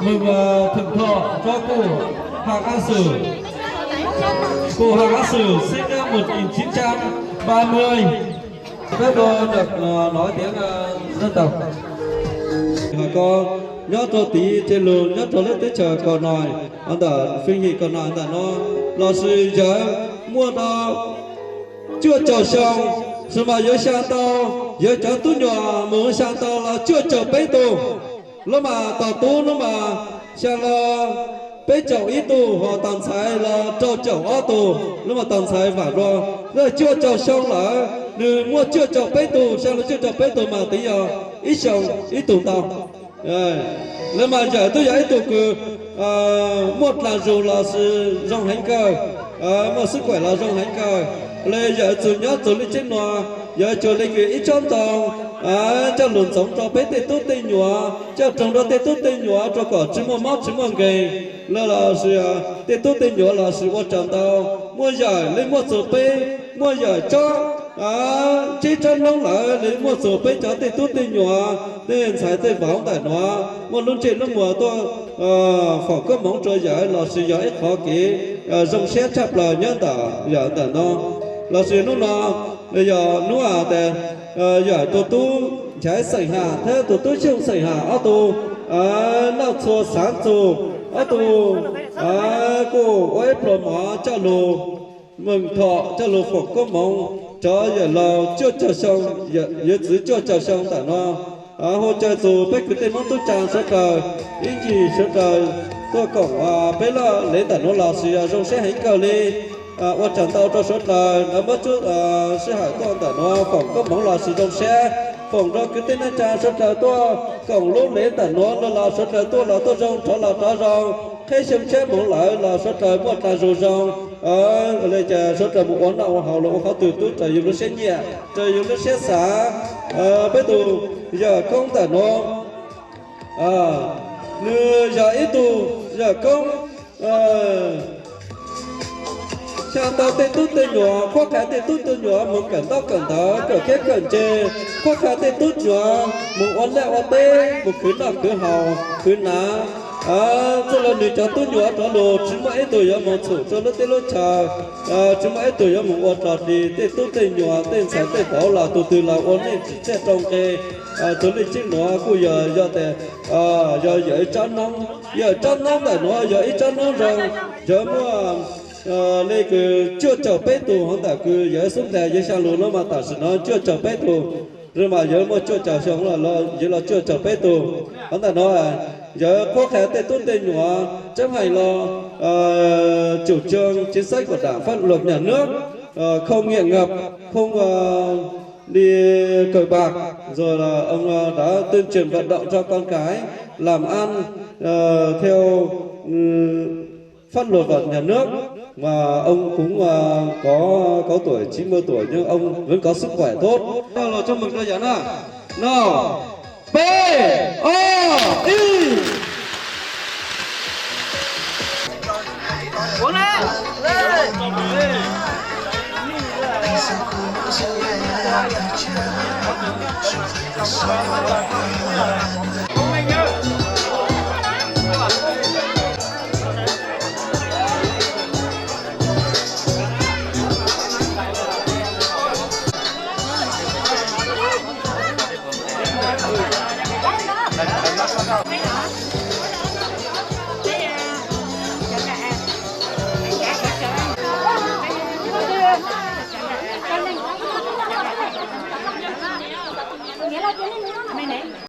Mừng, ờ, thưởng thọ cho cụ Hạng A Sử. Cụ Hạng A Sử sinh năm một nghìn chín trăm ba mươi. Phép, ờ, được, ờ, nói tiếng, ờ, dân tộc. Hỏi con, nyob rau tid ces lus nyob rau lub teb chaws Cò Nòi, ntawm Phinh Hịt Cò Nòi ntawm no, los sis yawg muaj rau cuaj caum xyoo, sis mas yawg xyaa tau, yawg cov tub nyuam mus xyaa tau los cuaj caum peb tug. Lub mas tos tub lub mas xyaa los peb caum ib tug, ho tos ntxhais los rau caum ob tug, lub mas tos ntxhais vam los lawv cuaj caum xyoo lawm, nws muaj cuaj caum peb tug, xyaa los cuaj caum peb tug mas twb yog ib xyoo ib tug ntau. Lawv mas yawm twb yog ib tug kws muaj dlaag zug los sis zoo heev kawg, muaj xwb kuam los zoo heev kawg. Li yawm txug nyob txug lub tsev nuav, yawm cuag li kws ib tsob ntoo coj lug ntxoov rau peb tej tub tej nyuam, coj roog rau tej tub tej nyuam rau kom tsi muaj mob tsi muaj nkeeg. Lawv los sis tej tub tej nyuam los sis ua raws ntau, muaj yawm li muaj txug peb, muaj yawm tsob tsob noob lawm li muaj txug peb cov tej tub tej nyuam, tej ntxhais tej vauv ntawm nuav muaj lub ntsej lub muag tuaj foom koob moov rau yawm los sis yog ib qhov kev zoo siab tshaj plaws nyob ntawm yawm ntawm no. Los sis hnub no yog hnub tas yawm tug tub Nchaiv Xeem Ham thiab tug tub Xyooj Xeem Ham ob tug noj txhua xaav txug, ob tug kuj ua ib pluag mov coj lug mws thom coj lug foom koob moov rov yawm laus cuaj caug xyoo, yawm txwv cuaj caug xyoo ntawm no. Hu caw txug peb kwv tij Hmoob tub tsaa suav dlawg, ib ncig suav dlawg tuaj koom peb laj lev ntawm nuav los sis yog zoo siab heev kawg li. Ua tsaug ntau rau suav dlawg lawv muab sij hawm tuaj ntawm nuav foom koob moov los sis zoo siab foom rau kwv tij neej tsaa suav dlawg tuaj koom lub lev ntawm nuav los suav dlawg tuaj los tuaj zoo rov los rov zoo. Qheb xyoo tshiab moov lawm los suav dlawg muaj dlaag zug zoo. Li cas suav dlawg mus ua noj ua haus los ua qhov twg tub raws yug lub siab nyiam raws yug lub siab xav. Peb tug yawm koob ntawm nuav, nws yog ib tug yawm koob xyaa tau tej tub tej nyuam, qhuab qha tej tub tej nyuam moog kawm ntaub kawm ntawv, kawm kev kawm nce, qhuab qha tej tub nyuam moog ua laj ua teb, moog khwv noj khwv haus khwv hnav. Txij le nws cov tub nyuam rov lug tsi muaj ib tug yuav moog txhum rua lub teb lub chaw, tsi muaj ib tug yuav moog ua rog ris tej tub tej nyuam tej ntxhais tej vauv los tug twg los ua neej tsim txiaj rau nqe. Tug lej tsib nuav kuj yog yog tas yog yawm ib tsob noob, yawm tsob noob ntawm nuav yog ib tsob noob zoo, yawg muaj li kws cuaj caum peb tug hov ntawm kws yawg xub ntiag yawg xyaa lug nuav mas tam sim nuav cuaj caum peb tug, mas yawg muaj cuaj caum xyoo, yawg los cuaj caum peb tug. Hov ntawm nuav yawg qhuab qha tej tub tej nyuam, chấp hành lo chủ trương chính sách của Đảng, pháp luật nhà nước, không nghiện ngập, không đi cờ bạc, rồi là ông đã tuyên truyền vận động cho con cái làm ăn theo pháp luật và nhà nước, mà ông cũng, à, có có tuổi chín mươi tuổi nhưng ông vẫn có sức khỏe tốt. Lo cho mừng cho giải na. Năm, bảy, a,